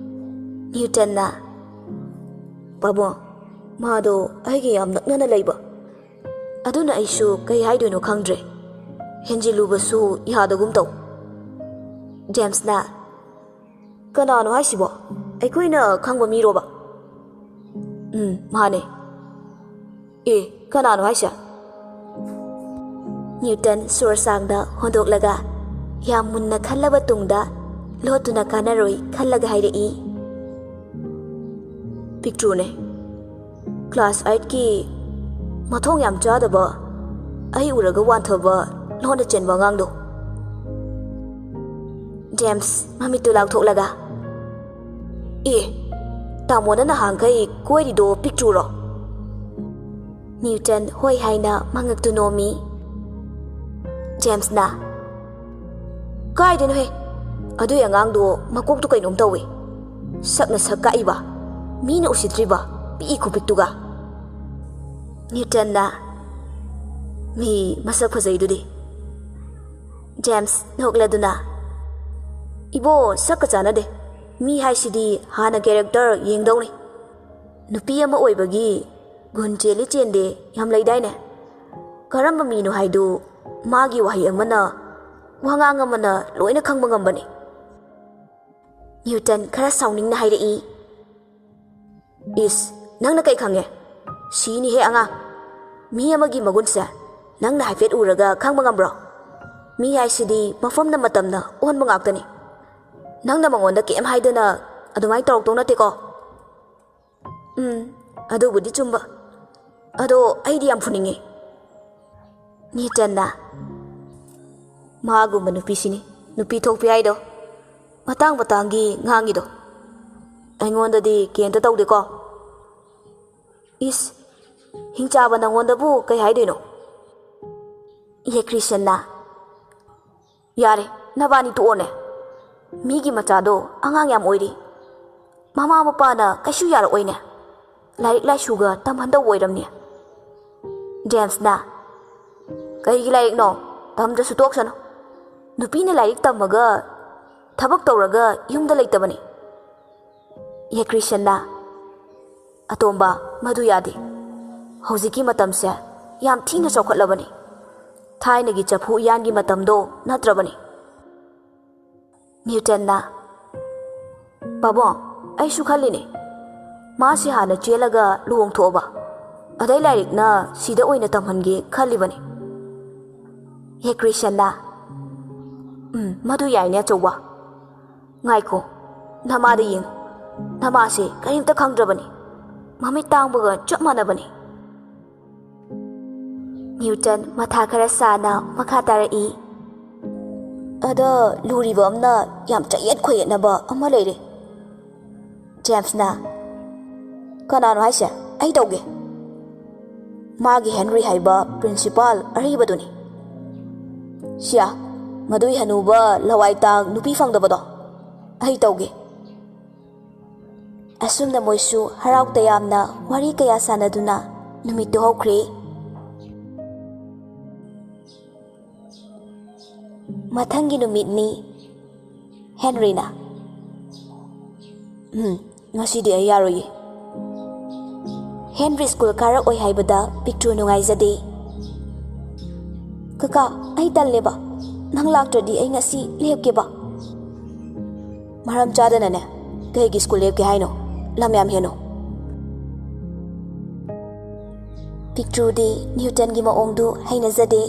ꯅ꯭ꯌꯨꯇꯟꯅ, "ꯄꯥꯕꯨꯡ, ꯃꯥꯗꯣ ꯑꯩꯒ ꯌꯥꯝ ꯅꯛꯅꯅ ꯂꯩꯕ꯫ ꯑꯗꯨꯅ ꯑꯩꯁꯨ ꯀꯩ ꯍꯥꯏꯗꯣꯏꯅꯣ ꯈꯪꯗ꯭ꯔꯦ꯫ ꯍꯦꯟꯖꯤꯜꯂꯨꯕꯁꯨ ꯌꯥꯗꯒꯨꯝ ꯇꯧ꯫" ꯖꯦꯝꯁꯅ, "ꯀꯅꯥꯅꯣ ꯍꯥꯏꯁꯤꯕꯣ? ꯑꯩꯈꯣꯏꯅ ꯈꯪꯕ ꯃꯤꯔꯣꯕ?" "ꯎꯝ, ꯃꯥꯅꯦ꯫" "ꯑꯦ, ꯀꯅꯥꯅꯣ ꯍꯥꯏꯁꯦ?" ꯅ꯭ꯌꯨꯇꯟ ꯁꯣꯔ ꯁꯥꯡꯅ ꯍꯣꯟꯗꯣꯛꯂꯒ ꯌꯥꯝ ꯃꯨꯟꯅ ꯈꯜꯂꯕ ꯇꯨꯡꯗ ꯂꯣꯠꯇꯨꯅ ꯀꯥꯟꯅꯔꯣꯏ ꯈꯜꯂꯒ ꯍꯥꯏꯔꯛꯏ, "ꯄꯤꯛꯇ꯭ꯔꯨꯅꯦ꯫ ꯀ꯭ꯂꯥꯁ ꯑꯩꯠꯀꯤ ꯃꯊꯣꯡ ꯌꯥꯝ ꯆꯥꯗꯕ, ꯑꯩ ꯎꯔꯒ ꯋꯥꯟꯊꯕ, ꯂꯣꯟꯅ ꯆꯦꯟꯕ ꯑꯉꯥꯡꯗꯣ꯫" ꯖꯦꯝꯁ ꯃꯃꯤꯠꯇꯨ ꯂꯥꯎꯊꯣꯛꯂꯒ, "ꯑꯦ, ꯇꯥꯃꯣꯅ ꯅꯍꯥꯟꯈꯩ ꯀꯣꯏꯔꯤꯗꯣ ꯄꯤꯛꯇ꯭ꯔꯨꯔꯣ?" ꯅ꯭ꯌꯨꯇꯟ ꯍꯣꯏ ꯍꯥꯏꯅ ꯃꯉꯛꯇꯨ ꯅꯣꯝꯃꯤ꯫ ꯖꯦꯝꯁꯅ, "ꯀꯥꯏꯗꯩꯅꯣꯍꯦ? ꯑꯗꯨꯏ ꯑꯉꯥꯡꯗꯣ ꯃꯀꯣꯛꯇꯨ ꯀꯩꯅꯣꯝ ꯇꯧꯏ꯫ ꯁꯛꯅ ꯁꯛ ꯀꯥꯛꯏꯕ, ꯃꯤꯅ ꯎꯁꯤꯠꯇ꯭ꯔꯤꯕ, ꯄꯤꯛꯏ ꯈꯨꯄꯤꯛꯇꯨꯒ꯫" ꯅ꯭ꯌꯨꯇꯟꯅ, "ꯃꯤ ꯃꯁꯛ ꯐꯖꯩꯗꯨꯗꯤ꯫" ꯖꯦꯝꯁ ꯅꯣꯛꯂꯗꯨꯅ, "ꯏꯕꯣ, ꯁꯛꯀ ꯆꯥꯟꯅꯗꯦ꯫ ꯃꯤ ꯍꯥꯏꯁꯤꯗꯤ ꯍꯥꯟꯅ ꯀꯦꯔꯦꯛꯇꯔ ꯌꯦꯡꯗꯧꯅꯤ꯫ ꯅꯨꯄꯤ ꯑꯃ ꯑꯣꯏꯕꯒꯤ ꯒꯨꯟ ꯆꯦꯜꯂꯤ ꯆꯦꯟꯗꯦ ꯌꯥꯝ ꯂꯩꯗꯥꯏꯅꯦ? ꯀꯔꯝꯕ ꯃꯤꯅꯣ ꯍꯥꯏꯗꯨ ꯃꯥꯒꯤ ꯋꯥꯍꯩ ꯑꯃꯅ, ꯋꯥꯉꯥꯡ ꯑꯃꯅ ꯂꯣꯏꯅ ꯈꯪꯕ ꯉꯝꯕꯅꯤ꯫" ꯅ꯭ꯌꯨꯇꯟ ꯈꯔ ꯁꯥꯎꯅꯤꯡꯅ ꯍꯥꯏꯔꯛꯏ, "ꯏꯁ, ꯅꯪꯅ ꯀꯩ ꯈꯪꯉꯦ? ꯁꯤꯅꯤꯍꯦ ꯑꯉꯥꯡ꯫ ꯃꯤ ꯑꯃꯒꯤ ꯃꯒꯨꯟꯁꯦ ꯅꯪꯅ ꯍꯥꯏꯐꯦꯠ ꯎꯔꯒ ꯈꯪꯕ ꯉꯝꯕ꯭ꯔꯣ? ꯃꯤ ꯍꯥꯏꯁꯤꯗꯤ ꯃꯐꯝꯅ ꯃꯇꯝꯅ ꯑꯣꯟꯕ ꯉꯥꯛꯇꯅꯤ꯫ ꯅꯪꯅ ꯃꯉꯣꯟꯗ ꯀꯩꯝ ꯍꯥꯏꯗꯅ ꯑꯗꯨꯃꯥꯏꯅ ꯇꯧꯔꯛꯇꯧ ꯅꯠꯇꯦꯀꯣ?" ꯎꯝ, ꯑꯗꯨꯕꯨꯗꯤ ꯆꯨꯝꯕ꯫ ꯑꯗꯣ ꯑꯩꯗꯤ ꯌꯥꯝ ꯐꯨꯅꯤꯡꯉꯤ꯫ ꯅ꯭ꯌꯨꯇꯟꯅ, "ꯃꯥꯒꯨꯝꯕ ꯅꯨꯄꯤꯁꯤꯅꯤ ꯅꯨꯄꯤ ꯊꯣꯛꯄꯤ ꯍꯥꯏꯗꯣ꯫ ꯃꯇꯥꯡ ꯃꯇꯥꯡꯒꯤ ꯉꯥꯡꯉꯤꯗꯣ꯫ ꯑꯩꯉꯣꯟꯗꯗꯤ ꯀꯩꯝꯇ ꯇꯧꯗꯦꯀꯣ?" "ꯏꯁ, ꯍꯤꯡꯆꯥꯕ ꯅꯪꯉꯣꯟꯗꯕꯨ ꯀꯩ ꯍꯥꯏꯗꯣꯏꯅꯣ?" ꯌꯦꯀ꯭ꯔꯤꯁꯟꯅ, "ꯌꯥꯔꯦ, ꯅꯕꯥꯅꯤ ꯇꯣꯛꯑꯣꯅꯦ꯫ ꯃꯤꯒꯤ ꯃꯆꯥꯗꯣ ꯑꯉꯥꯡ ꯌꯥꯝ ꯑꯣꯏꯔꯤ꯫ ꯃꯃꯥ ꯃꯄꯥꯅ ꯀꯩꯁꯨ ꯌꯥꯔꯛꯑꯣꯏꯅꯦ꯫ ꯂꯥꯏꯔꯤꯛ ꯂꯥꯏꯁꯨꯒ ꯇꯝꯍꯟꯗꯧꯕ ꯑꯣꯏꯔꯝꯅꯤ꯫" ꯖꯦꯝꯁꯅ, "ꯀꯔꯤꯒꯤ ꯂꯥꯏꯔꯤꯛꯅꯣ? ꯇꯝꯗ꯭ꯔꯁꯨ ꯇꯣꯛꯁꯅꯨ꯫ ꯅꯨꯄꯤꯅ ꯂꯥꯏꯔꯤꯛ ꯇꯝꯃꯒ ꯊꯕꯛ ꯇꯧꯔꯒ ꯌꯨꯝꯗ ꯂꯩꯇꯕꯅꯤ꯫" ꯌꯦꯀ꯭ꯔꯤꯁꯟꯅ, "ꯑꯇꯣꯝꯕ, ꯃꯗꯨ ꯌꯥꯗꯦ꯫ ꯍꯧꯖꯤꯛꯀꯤ ꯃꯇꯝꯁꯦ ꯌꯥꯝ ꯊꯤꯅ ꯆꯥꯎꯈꯠꯂꯕꯅꯤ꯫ ꯊꯥꯏꯅꯒꯤ ꯆꯐꯨ ꯎꯌꯥꯟꯒꯤ ꯃꯇꯝꯗꯣ ꯅꯠꯇ꯭ꯔꯕꯅꯤ꯫" ꯅ꯭ꯌꯨꯇꯟꯅ, "ꯄꯥꯕꯨꯡ, ꯑꯩꯁꯨ ꯈꯜꯂꯤꯅꯦ꯫ ꯃꯥꯁꯤ ꯍꯥꯟꯅ ꯆꯦꯜꯂꯒ ꯂꯨꯍꯣꯡꯊꯣꯛꯑꯕ, ꯑꯗꯩ ꯂꯥꯏꯔꯤꯛꯅ ꯁꯤꯗ ꯑꯣꯏꯅ ꯇꯝꯍꯟꯒꯦ ꯈꯜꯂꯤꯕꯅꯤ꯫" ꯌꯦꯀ꯭ꯔꯤꯁꯟꯅ, "ꯎꯝ, ꯃꯗꯨ ꯌꯥꯏꯅꯦ ꯑꯆꯧꯕ꯫ ꯉꯥꯏꯈꯣ, ꯅꯃꯥꯗ ꯌꯦꯡꯉꯨ꯫ ꯅꯃꯥꯁꯦ ꯀꯔꯤꯝꯇ ꯈꯪꯗ꯭ꯔꯕꯅꯤ꯫ ꯃꯃꯤꯠ ꯇꯥꯡꯕꯒ ꯆꯞ ꯃꯥꯟꯅꯕꯅꯤ꯫" ꯅ꯭ꯌꯨꯇꯟ ꯃꯊꯥ ꯈꯔ ꯁꯥꯅ ꯃꯈꯥ ꯇꯥꯔꯛꯏ, "ꯑꯗ ꯂꯨꯔꯤꯕ ꯑꯃꯅ ꯌꯥꯝ ꯆꯌꯦꯠ ꯈꯣꯏꯌꯦꯠꯅꯕ ꯑꯃ ꯂꯩꯔꯦ꯫" ꯖꯦꯝꯁꯅ, "ꯀꯅꯥꯅꯣ ꯍꯥꯏꯁꯦ? ꯑꯩ ꯇꯧꯒꯦ꯫" "ꯃꯥꯒꯤ ꯍꯦꯟꯔꯤ ꯍꯥꯏꯕ ꯄ꯭ꯔꯤꯟꯁꯤꯄꯥꯜ ꯑꯔꯤꯕꯗꯨꯅꯤ꯫" "ꯁꯤꯌꯥ, ꯃꯗꯨꯏ ꯍꯅꯨꯕ ꯂꯋꯥꯏ ꯇꯥꯡ ꯅꯨꯄꯤ ꯐꯪꯗꯕꯗꯣ ꯑꯩ ꯇꯧꯒꯦ꯫" ꯑꯁꯨꯝꯅ ꯃꯣꯏꯁꯨ ꯍꯔꯥꯎ ꯇꯌꯥꯝꯅ ꯋꯥꯔꯤ ꯀꯌꯥ ꯁꯥꯟꯅꯗꯨꯅ ꯅꯨꯃꯤꯠꯇꯨ ꯍꯧꯈ꯭ꯔꯦ꯫ ꯃꯊꯪꯒꯤ ꯅꯨꯃꯤꯠꯅꯤ꯫ ꯍꯦꯟꯔꯤꯅ, "ꯎꯝ, ꯉꯁꯤꯗꯤ ꯑꯩ ꯌꯥꯔꯣꯏꯌꯦ꯫" ꯍꯦꯟꯔꯤ ꯁ꯭ꯀꯨꯜ ꯀꯥꯔꯛꯑꯣꯏ ꯍꯥꯏꯕꯗ ꯄꯤꯛꯇ꯭ꯔꯨ ꯅꯨꯡꯉꯥꯏꯖꯗꯦ꯫ "ꯀꯀꯥ, ꯑꯩ ꯇꯜꯂꯦꯕ꯫ ꯅꯪ ꯂꯥꯛꯇ꯭ꯔꯗꯤ ꯑꯩ ꯉꯁꯤ ꯂꯦꯞꯀꯦꯕ꯫" "ꯃꯔꯝ ꯆꯥꯗꯅꯅꯦ ꯀꯩꯒꯤ ꯁ꯭ꯀꯨꯜ ꯂꯦꯞꯀꯦ ꯍꯥꯏꯅꯣ? ꯂꯝ ꯌꯥꯝ ꯍꯦꯟꯅꯣ꯫" ꯄꯤꯛꯇ꯭ꯔꯨꯗꯤ ꯅ꯭ꯌꯨꯇꯟꯒꯤ ꯃꯑꯣꯡꯗꯨ ꯍꯩꯅꯖꯗꯦ꯫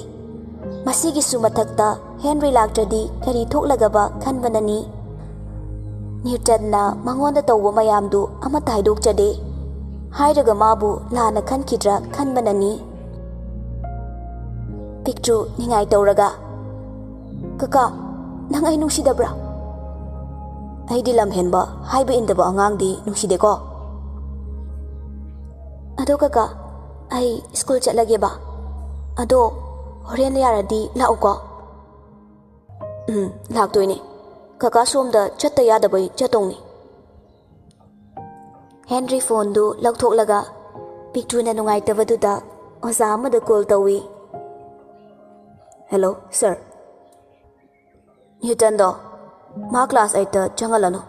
ꯃꯁꯤꯒꯤꯁꯨ ꯃꯊꯛꯇ ꯍꯦꯟꯔꯤ ꯂꯥꯛꯇ꯭ꯔꯗꯤ ꯀꯔꯤ ꯊꯣꯛꯂꯒꯕ ꯈꯟꯕꯅꯅꯤ꯫ ꯅ꯭ꯌꯨꯇꯟꯅ ꯃꯉꯣꯟꯗ ꯇꯧꯕ ꯃꯌꯥꯝꯗꯨ ꯑꯃꯠꯇ ꯍꯥꯏꯗꯣꯛꯆꯗꯦ꯫ ꯍꯥꯏꯔꯒ ꯃꯥꯕꯨ ꯂꯥꯟꯅ ꯈꯟꯈꯤꯗ꯭ꯔꯥ ꯈꯟꯕꯅꯅꯤ꯫ ꯄꯤꯛꯇ꯭ꯔꯨ ꯅꯤꯡꯉꯥꯏ ꯇꯧꯔꯒ, "ꯀꯀꯥ, ꯅꯪ ꯑꯩ ꯅꯨꯡꯁꯤꯗꯕ꯭ꯔꯥ?" "ꯑꯩꯗꯤ ꯂꯝ ꯍꯦꯟꯕ, ꯍꯥꯏꯕ ꯏꯟꯗꯕ ꯑꯉꯥꯡꯗꯤ ꯅꯨꯡꯁꯤꯗꯦꯀꯣ꯫ ꯑꯗꯣ ꯀꯀꯥ, ꯑꯩ ꯁ꯭ꯀꯨꯜ ꯆꯠꯂꯒꯦꯕ꯫ ꯑꯗꯣ ꯍꯣꯔꯦꯟ ꯌꯥꯔꯗꯤ ꯂꯥꯛꯎꯀꯣ꯫" "ꯎꯝ, ꯂꯥꯛꯇꯣꯏꯅꯦ꯫ ꯀꯀꯥ ꯁꯣꯝꯗ ꯆꯠꯇ ꯌꯥꯗꯕꯩ ꯆꯠꯇꯧꯅꯤ꯫" ꯍꯦꯟꯔꯤ ꯐꯣꯟꯗꯨ ꯂꯧꯊꯣꯛꯂꯒ ꯄꯤꯛꯇ꯭ꯔꯨꯅ ꯅꯨꯡꯉꯥꯏꯇꯕꯗꯨꯗ ꯑꯣꯖꯥ ꯑꯃꯗ ꯀꯣꯜ ꯇꯧꯏ꯫ "ꯍꯦꯜꯂꯣ, ꯁꯥꯔ꯫ ꯅ꯭ꯌꯨꯇꯟꯗꯣ, ꯃꯥ ꯀ꯭ꯂꯥꯁ ꯑꯩꯠꯇ ꯆꯪꯍꯜꯂꯅꯨ꯫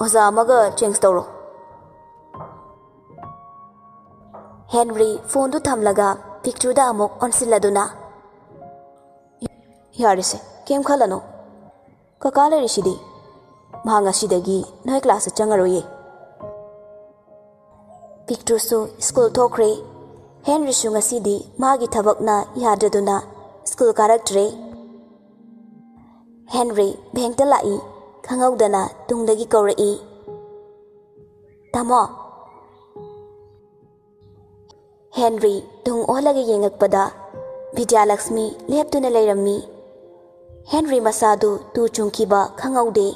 ꯑꯣꯖꯥ ꯑꯃꯒ ꯆꯦꯟꯖ ꯇꯧꯔꯣ꯫" ꯍꯦꯟꯔꯤ ꯐꯣꯟꯗꯨ ꯊꯝꯂꯒ ꯄꯤꯛꯇ꯭ꯔꯨꯗ ꯑꯃꯨꯛ ꯑꯣꯟꯁꯤꯜꯂꯗꯨꯅ, "ꯌꯥꯔꯦꯁꯦ, ꯀꯩꯝ ꯈꯜꯂꯅꯨ꯫ ꯀꯀꯥ ꯂꯩꯔꯤꯁꯤꯗꯤ꯫ ꯃꯥ ꯉꯁꯤꯗꯒꯤ ꯅꯣꯏ ꯀ꯭ꯂꯥꯁꯇ ꯆꯪꯉꯔꯣꯏꯌꯦ꯫" ꯄꯤꯛꯇ꯭ꯔꯨꯁꯨ ꯁ꯭ꯀꯨꯜ ꯊꯣꯛꯈ꯭ꯔꯦ꯫ ꯍꯦꯟꯔꯤꯁꯨ ꯉꯁꯤꯗꯤ ꯃꯥꯒꯤ ꯊꯕꯛꯅ ꯌꯥꯗ꯭ꯔꯗꯨꯅ ꯁ꯭ꯀꯨꯜ ꯀꯥꯔꯛꯇ꯭ꯔꯦ꯫ ꯍꯦꯟꯔꯤ ꯕꯦꯡꯛꯇ ꯂꯥꯛꯏ꯫ ꯈꯪꯍꯧꯗꯅ ꯇꯨꯡꯗꯒꯤ ꯀꯧꯔꯛꯏ, "ꯇꯥꯃꯣ!" ꯍꯦꯟꯔꯤ ꯇꯨꯡ ꯑꯣꯜꯂꯒ ꯌꯦꯡꯉꯛꯄꯗ ꯕꯤꯗ꯭ꯌꯥꯂꯛꯁꯃꯤ ꯂꯦꯞꯇꯨꯅ ꯂꯩꯔꯝꯃꯤ꯫ ꯍꯦꯟꯔꯤ ꯃꯁꯥꯗꯨ ꯇꯨ ꯆꯨꯡꯈꯤꯕ ꯈꯪꯍꯧꯗꯦ꯫